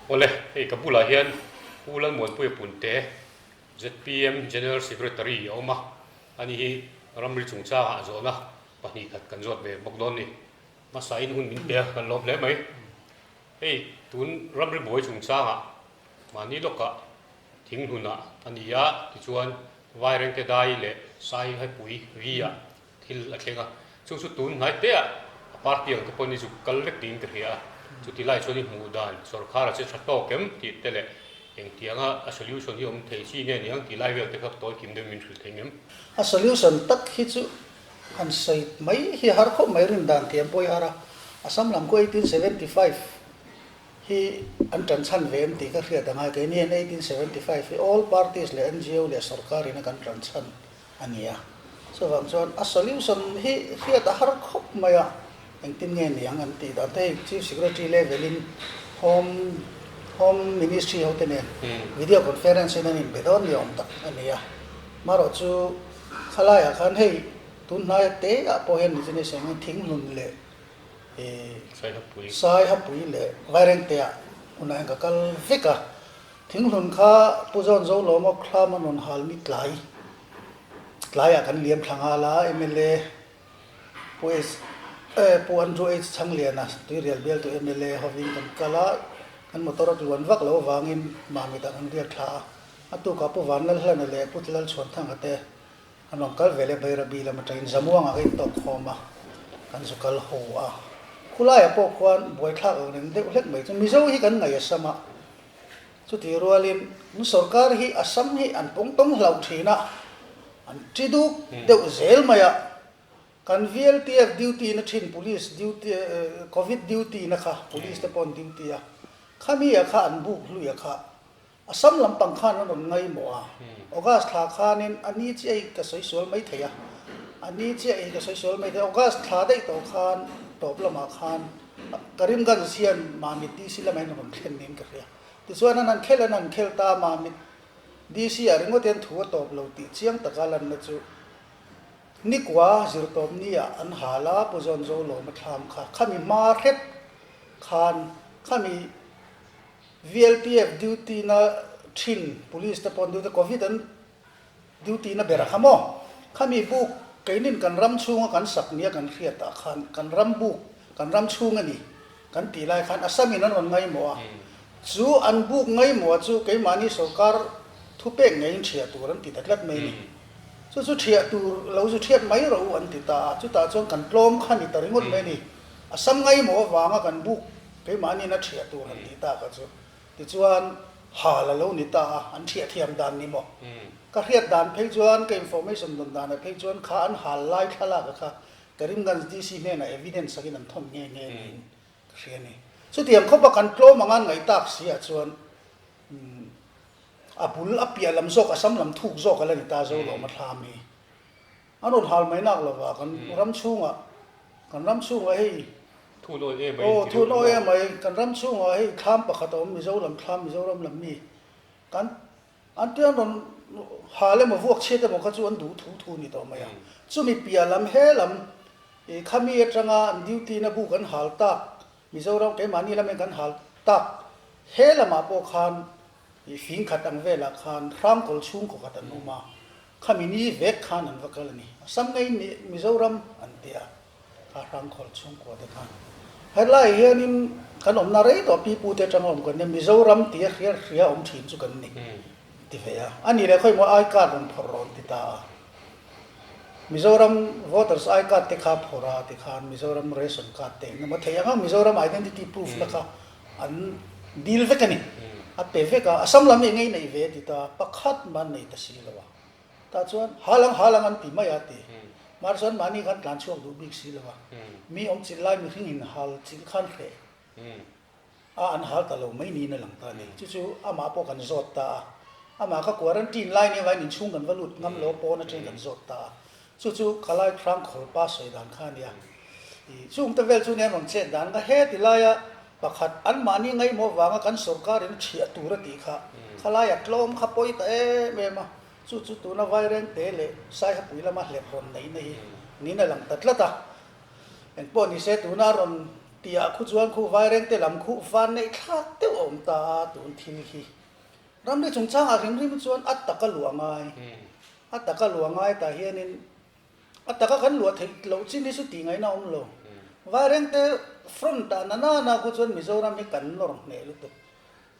Awle, hei ka bulah hian Pu Lalmuanpuia Punte, zpm General Secretary a awm a, ani hi ramri chungchangah zawhna pahnihkhat kan zawt ve bawk dawn ni. Hmasain hun min pe a, kan lawm hle mai. Hei tun ramri buai chungchangah mahni lawkah thinghlunah a ni a, tichuan Vairengte dai leh Saihaipui vi-ah thil a thleng a, chu chu tun hnai te ah a party ang te pawhin i zuk kal vek tiin ka hria a, chuti lai chuan i hmuh dan sawrkhar a che tha tawk em tih te leh engtianga a solution hi awm thei chi nge niang tih lai vel te kha tawi kim deuhin min hrilh thei ngem. A solution tak hi chu han sawi mai hi har khawp mai rin dan thiam pawh i har a, Assam lam khu 1875 hi an tan chhan ve em tih ka hriat angai keini hian 1875 hi all parties leh ngo leh sawrkar in a kan tan chhan a ni a. Chuvang chuan a solution hi hriat a har khawp mai a, engtin nge niang an tih dan te hei Chief Secretary level in Home Home Ministry ho te nen video conference in an inbe dawn ni awm tak a ni a. Marawh chu khalaiah khan hei tun hnaia te ah pawh hian ni chu ni seng Thinghlun leh Saihapui leh Vairengte ah hunah hian ka kal vek a. Thinghlun kha Pu Zawn Zolawma thlam a rawn hal ni tlai tlaiah kan liam thla nghal a, mla Pu H Pu Andrew H Chhangliana Tuirial bialtu mla hovin kan kal a, kan motor a tluan vak lo avangin Mamitah kan riak thla a, a tukah Pu Vanlalhlana leh Pu Lalchhuanthanga te An rawn kal ve leh Bairabi lam atangin Zamuangah ka intawk khawm a, kan zu kal ho a. Khulaiah pawh khuan buaithlak ang reng deuh hlek mai chu Mizo hi kan ngaih a sam a. Chutih rualin kan sorkar hi a sam hi an pawng tawng hlauh thin a, an ti duk deuh zel mai a. Kan VLTF duty na thin police duty covid duty na kha police te pawh an duty a, khami ah kha an buk hluia kha Assam lampang khan an rawn ngaimawh a, August thla khanin a ni chiah hi ka sawi sual mai thei a, a ni chiah hi ka sawi sual mai thei a, August thla daih tawh khan tawp lamah khan Karimganj hian Mamit DC lamah hian a rawn thlen niin ka hria. Tichuan an han khel an han khel ta a, Mamit DC ah ringawt hian thu a tawp lo tih chiang taka lanna chu Nikua zirtawp ni ah an hal a, Pu Zawn Zolawma thlam kha khami hma hret khan khami VLTF duty na thin police te pawh an duty covid an duty na ber a kha maw? Khami buk keinin kan ram chhunga kan sak nia kan hriat ah khan kan ram buk kan ram chhung a ni kan tih lai khan Assam in an rawn ngaimawh a, chu an buk ngaimawh chu keimahni sorkar thupek ngeiin thiah tur an ti ta tlat mai a ni. Chu chu thiah tur lo zu thiat mai rawh u an ti ta a, chutah chuan kan tlawm kha ni ta ringawt mai a ni. Assam ngaimawh avanga kan buk Keimahniin a thiah tur han tih tak a chu. Tichuan, hal a lo ni ta a, an thiah thiam dan ni maw? Ka hriat dan phei chuan, ka information dawn danah phei chuan kha an hal lai thlalak a kha Karimganj DC hnenah evidence akin an thawn nghe nghe niin ka hria a ni. Chutiang khawpa kan tlawm anga an ngaih tak si ah chuan a bul a piah lam zawk, Assam lam thuk zawk a la ni ta zo lo awm a thlam hi. An rawn hal mai nak lova kan ram chhungah, kan ram chhungah hei Thun awi em mai Aw thun awi em mai, kan ram chhungah hei thlam pakhat a awm Mizoram thlam Mizoram lam mi kan an tia an rawn hal emaw vuak chhiat emaw kha chu an duh thu thu ni tawh mai a. Chumi piah lam he lam ih khami atanga an duty na bu kan hal tak Mizoram keimahni lamin kan hal tak he lamah pawh khan ih fing khat ang velah khan hrangkawl chhungkaw khat an awm a. Khami ni vek khan an va kal a ni. Assam ngei ni Mizoram an ti a, kha Hrangkhawl chhungkua te khan. Helai hianin kan awmna rei tawh pi pu te atanga awm kan nia, Mizoram tia hria hria awm thin chu kan ni ti ve a. A nih leh khawimaw I card rawn phawrh rawn ti ta a. Mizoram voters I card te kha phawrh a ti khan Mizoram ration card te engemaw theih anga Mizoram identity proof na kha an dil vek a ni. A pe vek a, Assam lam eng ei nei ve a ti ta, pakhat mah an nei ta si lo a. Tah chuan halang halang an ti mai a ti. Mahse chuan mahni khan tlan chhuak duh bik si lo a. Mi awm chilh lai mihring in hal chilh khan hreh a, an hal ta lo mai niin a lang ta a ni. Chu chu amah pawh kan zawt ta a. Amah kha quarantine lai nia vain inchhung kan va lut ngam lo pawn atangin kan zawt ta a. Chu chu Khalai Hrangkhawl pa sawi dan kha a nia. Ih chungte vel chu nia rawn chet dan kha heti laia pakhat anmahni ngaihmawh vanga kan sorkarin a thiah tur a tih kha khalai a tlawm kha pawi ta em em a. Chu chu tuna Vairengte leh Saihapui lama hlep rawn neihna hi niin a lang ta tlat a. Engpawh nise tuna a rawn. Tihah khu chuan khu Vairengte lam khu van neih thlak deuh a awm ta a tun thil hi. Ramri chungchangah hrim hrim chuan a taka luah ngai. A taka luah ngai tah hianin a taka kan luah theih loh chin hi chu tih ngaihna a awm lo. Vairengte front ah na nana khu chuan Mizoram hi kan nawr hneh lutuk.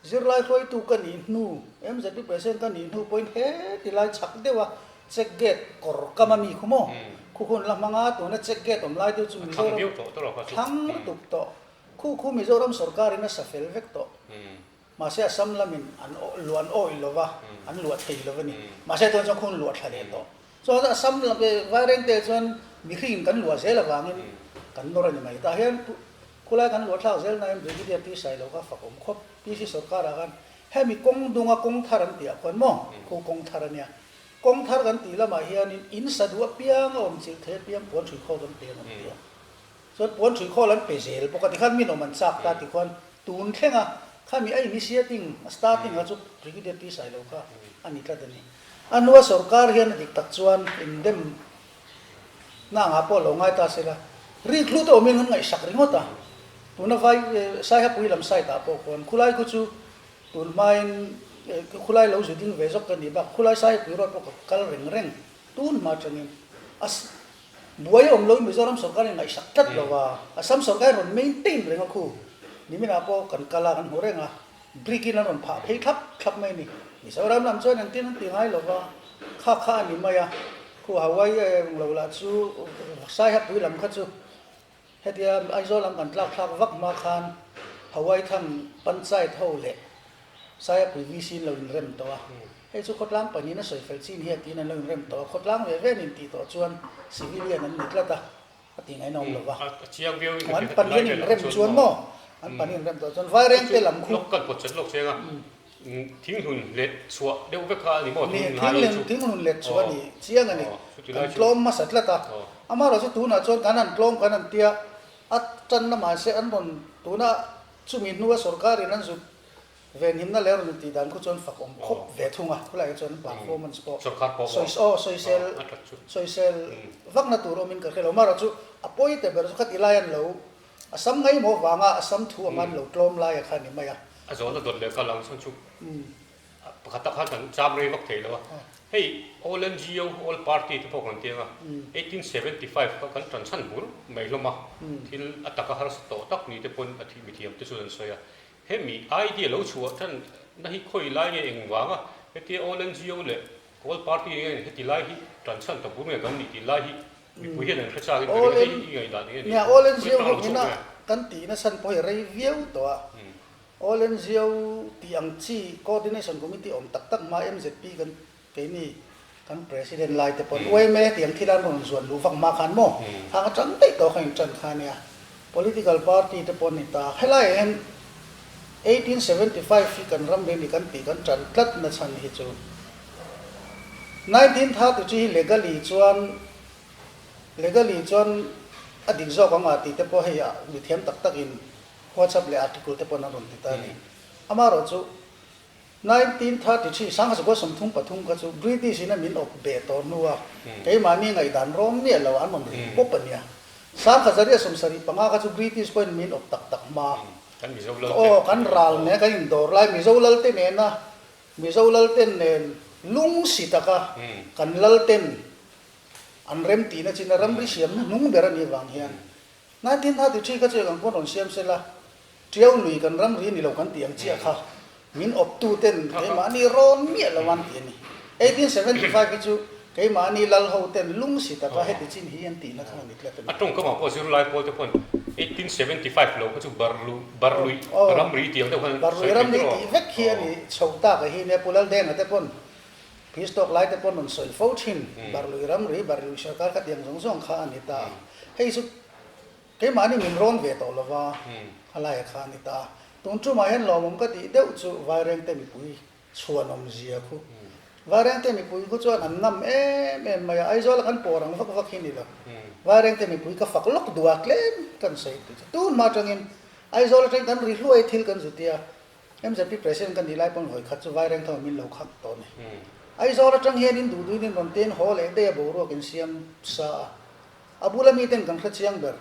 Zirlai hruaitu ka nih hnu, MZP President ka nih hnu pawhin he ti lai chhak deuha check gate kawr kam a mi khu maw? Khu hun la hmang a, tuna check gate awm lai deuh chu Mizoram thlang lutuk tawh. Khu khu Mizoram sorkarin a sa fel vek tawh. Mahse Assam lamin an luah an awih lo va, an luah thei lo a ni. Mahse tun chuan khu an luah thla leh tawh. Chuan Assam lam Vairengte chuan mihring kan luah zel avangin kan nawr a ni mai. Tah hian Khulai kan luah thlak zel nain Brigadier Pi Sailo kha fak awm khawp. PC sorkarah khan hemi kawng dunga kawng thar an tih ah khuan maw? Khu kawng thar a nia. Kawng thar kan tih lamah hianin in sa duh apiang a awm chilh thei apiang puan hrui khawl kan pe an awm tih a. Chuan puan hrui khawl an pe zel bawk a tikhan min awm an chak ta tikhuan tun thlenga khami a initiating a starting kha chu Brigadier Pi Sailo kha a ni tlat a ni. A hnua sorkar hian a dik tak chuan indem Na angah pawh lo ngai ta se la, rik hlu te awmin an ngaihsak ringawt a. Tuna vai Saihapui lam side ah pawh khuan khulai khu chu tun hmain khulai lo zu ding ve zawk ka ni bak khulai Saihapui road pawh ka kal reng reng tun hma atangin a buai a awm loin Mizoram sorkar in ngaihsak tlat lo va, Assam sorkar in rawn maintain reng a khu niminah pawh kan kal a kan hmu reng a. Brick in an rawn phah phei thlap thlap mai a ni. Mizoram lam chuan engtin an ti ngai lo va, kha kha a ni mai a. Khu Hawaii eng lo lah chu Saihapui lam kha chu hetia Aizawl lam kan tlak thlak vak hma khan Hawaii thang Panchayat ho leh Saihapui VC in lo inrem tawh a. Hei chu khawtlang pahnihin a sawi fel chin hi a tiin an lo inrem tawh a. Khawtlang ve ve an intih tawh chuan civilian an ni tlat a. A ti ngaihna awm lo va. A chiang viau in ka An pahnih an inrem chuan maw? An pahnih inrem tawh chuan Vairengte lam khu. Lawk kan pawt chat lawk cheng a, thinghlun let chhuah deuh vek kha a ni maw? Thinghlun hai chu. Thinghlun let chhuah a ni chiang a ni. Kan tlawm hmasa tlat a. Amaherawhchu tunah chuan kan han tlawm kan han tia, a tanna mahse an rawn tuna chumi hnua sorkarin an zut Venhimna leh rawn tih dan khu chuan fak awm khawp ve thung a, khulaiah chuan performance pawh sawi aw sawisel sawisel vakna tur awmin ka hre lo. Amaherawhchu a pawi te ber chu khati lai an lo a sam ngaihmawh vanga a sam thu anga an lo tlawm laia kha a ni mai a. A zawhna dawt leh kal ang chuan chu pakhat tak khan kan cham rei vak thei lo a. Hei all NGO, all party te pawh kan ti ang a, 1875 kha kan tan chhan bur mai hlawm a, thil a taka harsa tawh tak ni te pawn a mithiam te chuan an sawi a. Hemi idea lo chhuah tan na hi khawi lai nge eng vanga hetia all NGO leh all party nge heti lai hi tan chhan ta bur nge kan nih tih lai hi mipui hian an hre chak in ka ring a, hei hi i ngaihdan eng nge ni? Nia, all NGO ho hmina kan tihna chhan pawh hi rei viau tawh a, all NGO tih ang chi coordination committee awm tak tak hma MZP kan Keini kan President lai te pawn uaim e tiang thil an rawn zuan luh vak hma khan maw hang atang daih tawh kha intan kha ania. Political party te pawn ni ta. Helaiah hian 1875 hi kan ram ri ni kan tih kan tan tlat na chhan hi chu 1933 hi legally chuan legally chuan a dik zawk ang a tih te pawh hei mithiam tak tak in WhatsApp leh article te pawn an rawn ti ta a ni. Amaherawhchu 1933, 1933 kha chu British in a min awp beh tawh hnu a, keimahni ngaihdan rawm miah lo an rawn ring pawp a nia. 1975 kha chu British pawhin min awp tak tak hma. Aw, kan ral nen kan indawr lai Mizo lalte nena Mizo lalten nen lungsi taka kan lalten an remtihna chin a ramri siamna hnung ber a nih vang hian 1933 kha chu eng ang pawn rawn siam sela, Tiau lui kan ramri ni lo kan tih ang chiah kha min awptu ten keimahni rawn miah lo an ti a ni. 1875 hi chu keimahni lal ho ten lungsi taka heti chin hi an tihna kha a ni tlat a ni. A tawngkamah pawh zirlai pawl te pawn 1875 lo kha chu Barlu Barlui ramri tih ang deuh khan sawi Barlui ramri tih vek hi a ni chho tak a hi nia Pu Laldenga te pawn Peace talk lai te pawn rawn sawi fo thin Barlui ramri Barlui sarkar kha tiang zawng zawng kha a ni ta a. Hei chu Keimahni min rawn ve tawh lova, a laia kha a ni ta. Tun tumah hian lawmawm ka tih deuh chu Vairengte mipui chhuan awmzia khu. Vairengte mipui khu chuan an ngam em em mai a, Aizawla kan pawr ang vak vak hi ni lo. Vairengte mipui ka fak lawk duh a, tlem kan sawi tih chu. Tun hma atangin Aizawl atangin kan ri hluai thil kan zut i a, MZP President ka nih lai pawn vawi khat chu Vairengte ho min lo khak tawh a ni. Aizawl atang hian in duh duhin in rawn ten haw leh daih a boruak in siam sa a. A bula miten kan hre chiang ber.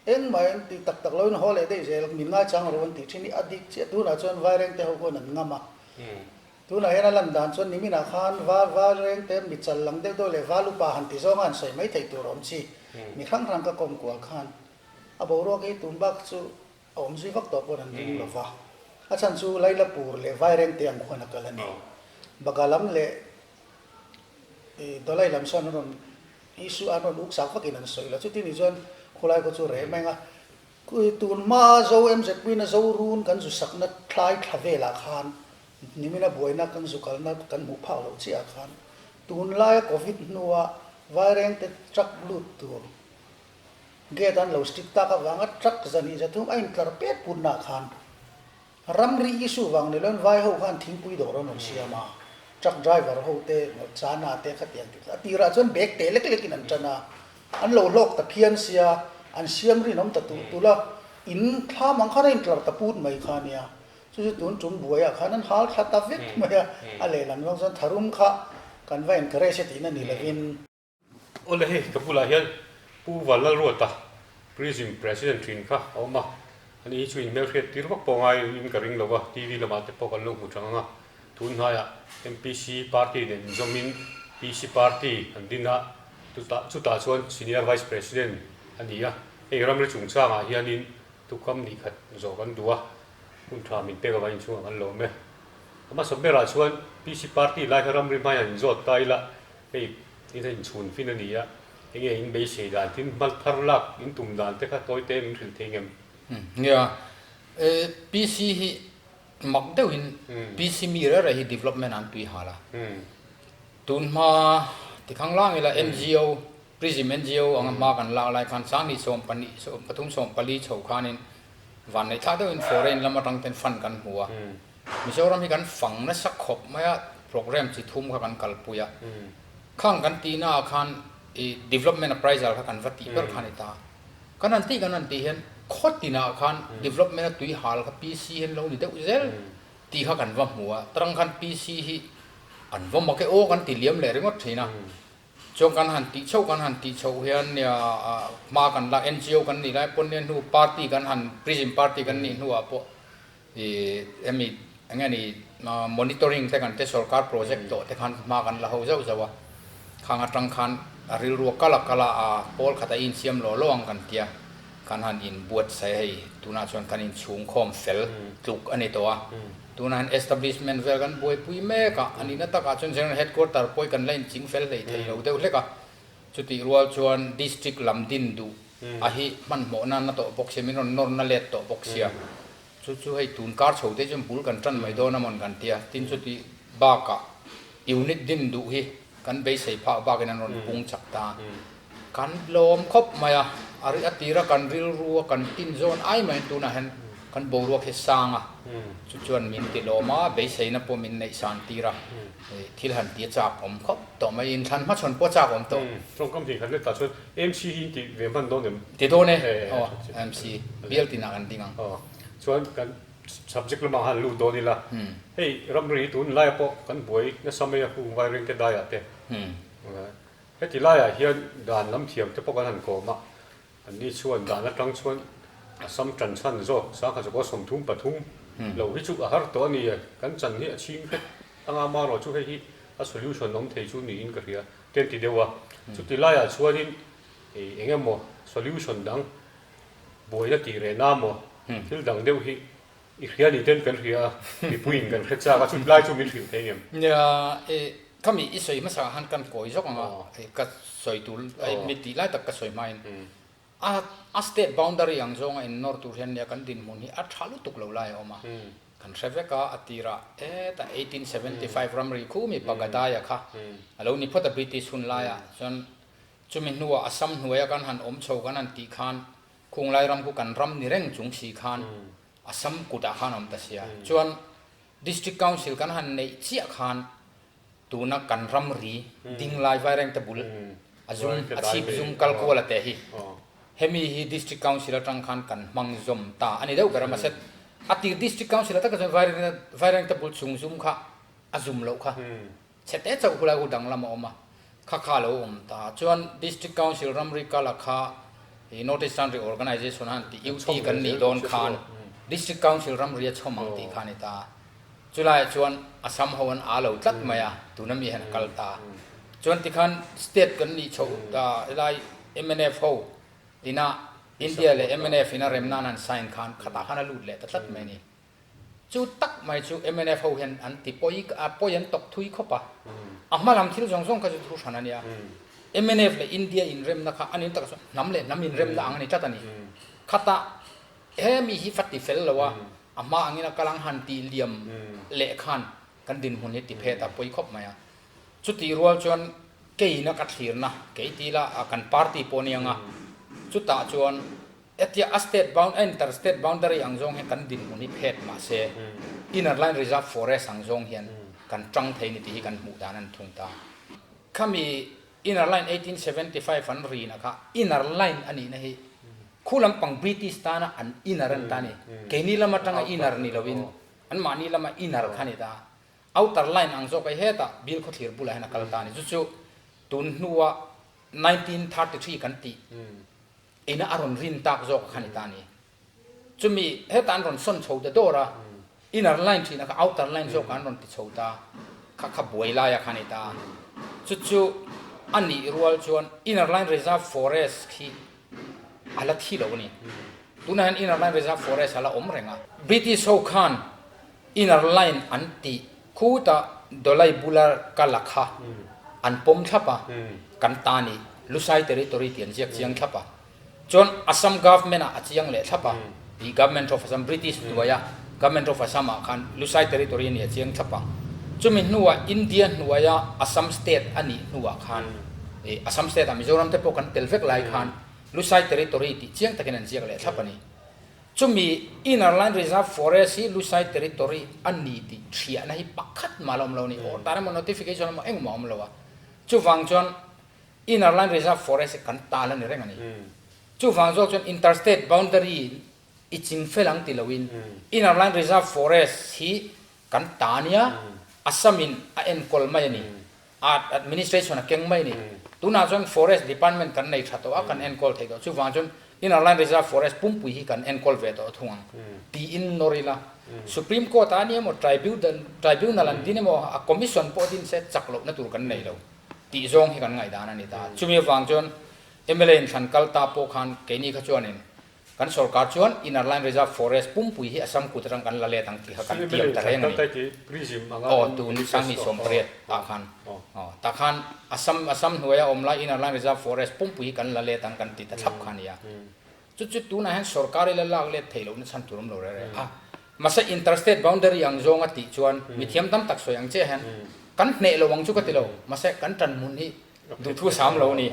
Engmah an tih tak tak loin haw leh daih zel, min ngaichang rawh an tih thin hi a dik chiah. Tunah chuan Vairengte ho khuan an ngam a. Tunah hian a lan dan chuan niminah khan Vairengte mi chal lang deuh deuh leh Valupa han ti zawnga han sawi mai theih tur a awm chi. Mi hrang hrang ka kawm kual khan a boruak hi tun bak chu a awm zui vak tawh pawn an ring lo va. A chhan chu Lailapur leh Vairengte ang khuan a kal a ni. Baga lam leh Dawlai lam sawn an rawn issue an rawn uk sak vakin an sawi lo. Chuti nih chuan khulai khaw chu reh mai ang a. Tun hmaa Zo MZP-na Zorun kan zu sakna thlai thla velah khan nimina buaina kan zu kalna kan hmuh phak loh chiah ah khan tunlaia Covid hnua Vairengte truck lut tur gate an lo strict tak avanga truck zahnih zathum a intlar pet putna ah khan Ramri issue vang ni loin vai ho khan thingpui dawr an rawn siam a, truck driver ho te, chana te khatiang tih a tirah chuan bag teh lek lekin an tan a, an lo hlawk ta phian sia, an siam rinawm ta tulh tulh a, in thlam ang khan a intlar ta put mai kha nia, chu chu tun tum buaiah khan an hal thla ta vek mai a, a lehlam zawng chuan tharum kha kan va encourage a tihna ni lovin. Awle hei ka bulah hian Pu Vanlalruata Prism President thin kha a awm a, ani hi chu in hmelhriat tir vak pawh ngaiin ka ring lo va, TV lamah te pawh kan lo hmu thang ang a, tun hnaiah MPC party nen inzawmin PC party an din a, chutah chutah chuan Senior Vice President a ni a, hei ramri chungchangah hianin tukam nih khat zawh kan duh a, hun tha min pek avangin inchhungah kan lawm e. A hmasa berah chuan PC party lai kha ramri hmaiah inzawt ta ila, Hei in a inchhun fin a ni a, enge in beisei dan tin hmal thar lak in tum dan te kha tawi te min hrilh thei ngem? Nia, PC hi mak deuhin PC mi reh reh hi development an tui hal a. Tun hma tikhang lang ila NGO, Prism NGO anga hma kan lak lai khan Sangni 12 13 14 chho khanin vanneih thlak deuhin foreign lam atang ten fund kan hmu a. Mizoram hi kan fang nasa khawp mai a, program chi thum kha kan kalpui a. Khang kan tihna ah khan i development appraisal kha kan va tih ber kha a ni ta. Kan han tih kan han tih hian khaw tinah khan development a tui hal kha PC hian lo ni deuh zel tih kha kan va hmu a. Tarang khan PC hi an va mak e aw kan ti liam leh ringawt thin a. Chuan kan han tih chhoh kan han tih chhoh hian nia hma kan lak NGO kan nih lai pawn nia hnu party kan han prism party kan nih hnuah pawh I hemi eng nge ni monitoring te kan te sorkar project tawh te khan hma kan la ho zauh zauh a, khang atang khan a rilru a kal a kal a, a pawl khat a insiam law law ang kan tia, kan han inbuatsaih a hei tunah chuan kan inchhungkhawm fel tluk a ni tawh a, tunah hian establishment vel kan buaipui mek a, a nihna takah chuan general headquarter pawh kan la inching fel hlei thei lo deuh hlek a, chutih rual chuan district lam din duh a hi hmanhmawh nan a tawh bawk sia, min rawn nawrna let tawh bawk sia. Chu chu hei tun kar chho te chuan bul kan tan mai dawn a mawn kan ti a, tin chuti bakah unit din duh hi kan beisei phah bakin an rawn pung chak ta. Kan lawm khawp mai a, a ri a tira kan rilru a kan tin zawn ai maiin tunah hian kan boruak hi sang a, chu chuan min ti lawm a, beiseina pawh min neih san tir a, thil han ti a chak awm khawp tawh mai, inthlan hmachhawn pawh a chak awm tawh. Tawngkam hnih khat letah chuan MC hi in tih ve hman dawn em? Ti dawn e, aw MC bial tinah kan ding ang. Aw, chuan kan subject lamah khan lut dawn ila, hei ramri tun laiah pawh kan buai nasa mai a hung Vairengte daiah te. Heti laiah hian dan lam thiam te pawh kan han kawm a, anni chuan dan atang chuan Assam tan chhan zawk sangha chakua 33 lo hi chu a har tawh a ni e, kan chan hi a chhing hret anga amaherawh chu hei hi a solution awm thei chu niin ka hria te an ti deuh a. Chuti laiah chuanin eng emaw solution dang buaina tih reh na maw thil dang deuh hi i hria ni ten kan hria a, mipuiin kan hre chak a, chu lai chu min hrilh thei ngem? Nia, khami i sawi hmasa ah khan kan kawi zawk ang a, ka sawi tur mi tih lai tak ka sawi hmain a a state boundary ang zawnga in nawr tur hian nia kan dinhmun hi a tha lutuk lo lai a awm a, kan hre vek a, a tirah heta 1875 ramri khu mi Pagadaya kha a lo ni phawt a British hun laiah chuan Chumi hnuah Assam hnuaia kan han awm chho kan han tih khan Khunglai ram khu kan ram ni reng chung si khan Assam kutah khan awm ta sia. Chuan District Council kan han neih chiah khan tuna kan ram ri dinglai Vairengte bul a zum a chhip zum kal kual a teh hi hemi hi District Council atang khan kan hmang zawm ta a ni deuh ber a mahse a tir District Council a taka chuan Vairengte bul chung zum kha a zum loh kha. Chhe te chauh khulai u danglam a awm a, kha kha a lo awm ta. Chuan District Council ramri kala kha I North Eastern Reorganisation a han tih UT kan nih dawn khan District Council ramri a chhawm ang tih kha a ni ta. Chulaiah chuan Assam ho an aa lo tlat mai a, tuna mi hian a kal ta. Chuan tikhan state kan nih chhoh ta helai mnf ho ina India leh mnf ina remna an han sign khan khatah khan a lut leh ta tlat mai a ni. Chu tak mai chu mnf ho hian an ti pawi a, pawi an tawk thui khawp a. A hma lam thil zawng zawng kha chu thu hran a nia. Mnf leh India inremna kha a nin takah chuan hnam leh hnam inremna ang a ni tlat a ni. Khatah he mi hi va ti fel lo a, a hma angin a kal ang han tih liam leh khan kan dinhmun hi ti phet a pawi khawp mai a. Chutih rual chuan keina ka thlirna, kei ti ila kan party pawh a ni ang a, chutah chuan Hetia a state bound a inter state boundary ang zawng hian kan dinhmun hi phet mah se inner line reserve forest ang zawng hian kan tang thei ni tih hi kan hmuh dan an thung ta. Khami inner line 1875 an rina kha inner line a nihna hi khu lampang British tana an inner an ta ni. Keini lam atanga inner ni loin anmahni lama inner kha ni ta. Outer line ang zawk hi hetah Bilkhawthlir bulah hian a kal ta a ni. Chu chu tun hnua 1933 kan tih Ina a rawn rin tak zawk kha ni ta ni. Chumi hetah an rawn sawn chho ta dawr a, inner line thin a kha outer line zawkah an rawn ti chho ta, kha kha buai laia kha ni ta. Chu chu a nih rual chuan inner line reserve forest khi a la thi lo a ni. Tunah hian inner line reserve forest a la awm reng a. British ho khan inner line an tih khutah Dolai bula ka la kha an pawm thlap a, kan ta ni Lusai territory tih an ziak chiang thlap a. Chuan Assam government ah a chiang leh thlap a, tih government of Assam, British hnuaia government of Assam ah khan Lusai territory a nih a chiang thlap a. Chumi hnuah India hnuaia Assam state a nih hnuah khan, Assam state ah Mizoram te pawh kan tel vek lai khan Lusai territory tih chiang takin an ziak leh thlap a ni. Chumi Inner Line Reserve Forest hi Lusai Territory a ni tih hriahna hi pakhat mah la awm lo a ni. Order emaw notification emaw engmah a awm lo a. Chuvang chuan Inner Line Reserve Forest hi kan tal a ni reng a ni. Chuvang zawk chuan Interstate Boundary i ching fel ang ti loin Inner Line Reserve Forest hi kan ta nia, Assam in a enkawl mai a ni. A administration a keng mai a ni. Tunah chuan Forest Department kan nei tha tawh a, kan enkawl thei tawh. Chuvang chuan Inner Line Reserve Forest pumpui hi kan enkawl ve tawh thung ang tiin nawr ila. Supreme Court ah a ni emaw, Tribunal an din emaw, a Commission pawh din se chak lohna tur kan nei lo tih zawng hi kan ngaihdan a ni ta. Chumi avang chuan mla inthlan kal ta pawh khan keini kha chuanin Kan sorkar chuan Inner Line Reserve Forest pumpui hi Assam kut atang kan la let ang tih kha kan tiam ta reng a ni. Aw, tun 2018 ah khan. Aw, tah khan Assam, Assam hnuaia awm lai Inner Line Reserve Forest pumpui hi kan la let ang kan ti ta thlap kha a ni a. Chu chu tunah hian sorkar ila lak let thei lohna chhan tur awm lo reng reng a. Mahse Interstate Boundary ang zawnga tih chuan mithiam tam tak sawi ang chiah hian kan hneh lo ang chu ka ti lo, mahse kan tanhmun hi duhthu sam lo a ni.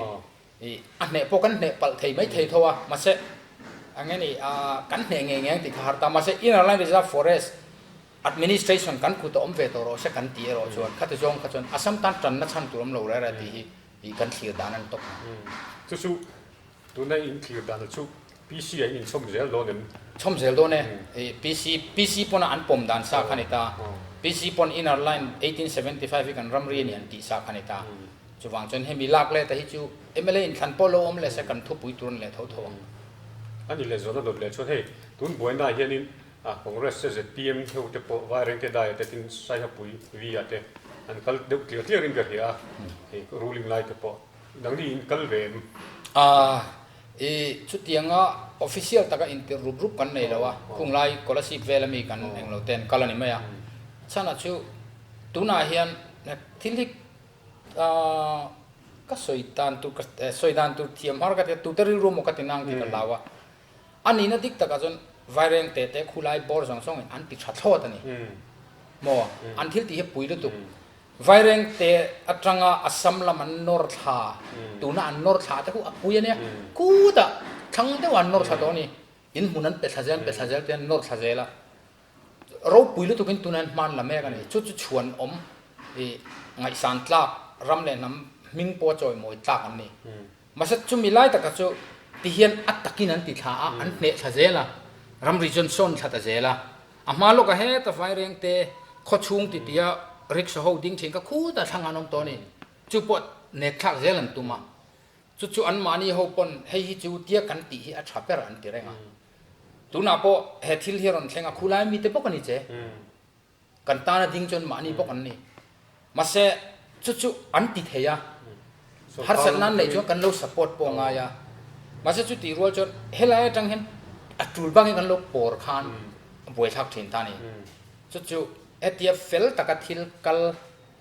I a hneh pawh kan hneh palh thei mai thei tho a, mahse eng nge ni kan hneh ngei ngei ang tih kha har ta, mahse Inner Line Reserve Forest Administration kan kut a awm ve tawh rawh se kan tih erawh chuan khati zawng kha chuan Assam tan tanna chhan tur awm lo reh reh tih hi i kan thlir dan a ni tawp ang. Chu chu tuna in thlir dan chu PC ah in inchhawm zel dawn em? Chhawm zel dawn e, i PC PC pawn a an pawm dan sa kha ni ta, PC pawn Inner Line 1875 hi kan ramri a ni an tih sa kha ni ta. Chuvang chuan hemi lak leh ta hi chu mla inthlan pawh lo awm leh se kan thupui tur an leh tho tho ang. A ni leh zawhna dawt leh chuan hei tun buaina ah hianin Congress te zpm ho te pawh Vairengte dai ah te tin Saihapui V ah te an kal deuh tliar tliar in ka hria a, hei ruling lai te pawh nangni in kal ve em? Aaa i chutianga official taka intirh rup rup kan nei lo a, khung lai Kolasib vel ami kan englo te an kal a ni mai a, chhanah chu tunah hian thil hi Ka sawi dan tur ka sawi dan tur thiam har ka ti a, tute rilru maw ka ti nang tih ka hlau a. A nihna dik takah chuan Vaireng teh te khulai bawr zawng zawngin an ti tha thlawt a ni. Maw? An thil tih hi pui lutuk. Vaireng te atanga Assam lam an nawr thla, tuna an nawr thla te khu a pui a nia. Khutah thlang deuhah an nawr thla tawh a ni. In hmun an pe thla zel, an pe thla zel te an nawr thla zel a. Ropui lutukin tunah hian hman la mek a ni. Chu chu chhuan awm i ngaihsan tlak, ram leh hnam hming pawh a chawimawi tlak an ni. Mahse chumi lai taka chu ti hian a takin an ti thla a, an hneh thla zel a, ramri chuan sawn thla ta zel a. A hma lawkah heta vairengte khawchhung ti tia rickshaw ho ding thin kha khutah thlang an awm tawh a ni. Chu pawh nek thlak zel an tum a. Chu chu anmahni ho pawn hei hi chu tia kan tih hi a tha ber an ti reng a. Tunah pawh he thil hi a rawn thleng a, khulai mite bawk a ni che. Kan tana ding chuan mahni bawk an ni. Mahse chu chu an ti thei a, harsatna an neih chuan kan lo support pawh a ngai a. Mahse chu tih rual chuan helai atang hian a tul bangin kan lo pawr khan a buaithlak thin ta a ni. Chu chu hetia fel taka thil kal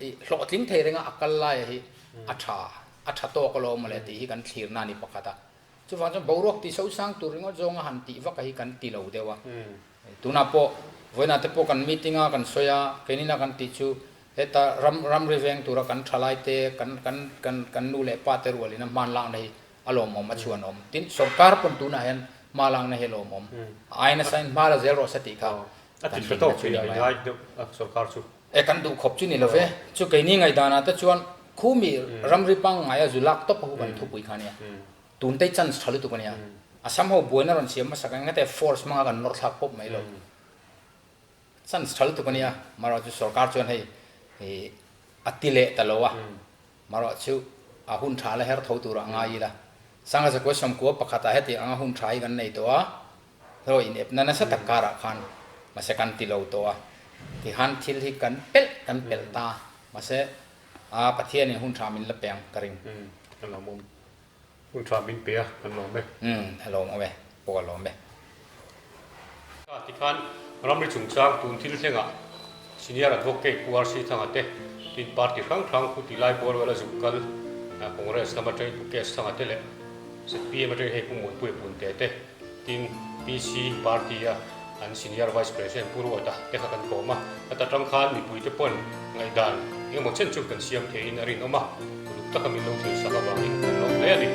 ih hlawhtling thei renga a kal laia hi a tha, a tha tawk alawm mawle tih hi kan thlirna a ni pakhat a. Chuvang chuan boruak tih sosang tur ringawt zawnga han tih vak a hi kan ti lo deuh a. Tunah pawh vawiinah te pawh kan meeting a kan sawi a, keinina kan tih chu heta ram ramri veng tura kan thalai te, kan kan kan kan nu leh pa te rualin a hmanlakna hi a lawmawm a chhuanawm. Tin, sorkar pawn tunah hian hmalakna hi a lawmawm. A aina sain hma la zel rawh se tih kha kan dinna chu ni mai a. Sorkar chu. E kan duh khawp chu ni lo ve. Chu keini ngaihdanah te chuan khumi ramri pangngaia zu lak tawp a hu kan thupui kha nia. Tun te chance tha lutuk a nia. Assam ho buaina rawn siam hmasak ang engate force hmanga kan nawr thlak pawp mai lo. Chance tha lutuk a nia. Marawh chu sorkar chuan hei a ti leh ta lo a. Marawh chu a hun tha la her tho turah a ngai ila. Sangha zakua sawmkua pakhatah heti anga hun tha hi kan nei tawh a. Hlawh inepna nasa tak karah khan mahse kan ti lo tawh a. Tikhan thil hi kan pelh kan pelh ta. Mahse a Pathianin hun tha min la peng ka ring. Ka lawmawm. Hun tha min pe a, kan lawm e. Umm, a lawm awm e, pawh a lawm e. Ta tikhan ramri chungchang tun thil thlengah Senior Advocate Pu RC Thanga te, tin party hrang hrang Pu Tilai Bawlwela zuk kal, Congress lama atangin Pu KS Thanga te leh zpm atangin hei Pu Muanpuia Punte te, Tin, PC party a an Senior Vice President Pu Ruata te kha kan kawm a, heta tang khan mipuite pawn ngaihdan engemaw chen chu kan siam theiin a rinawm a, uluk taka min lo thilsak avangin kan lawm hle a ni.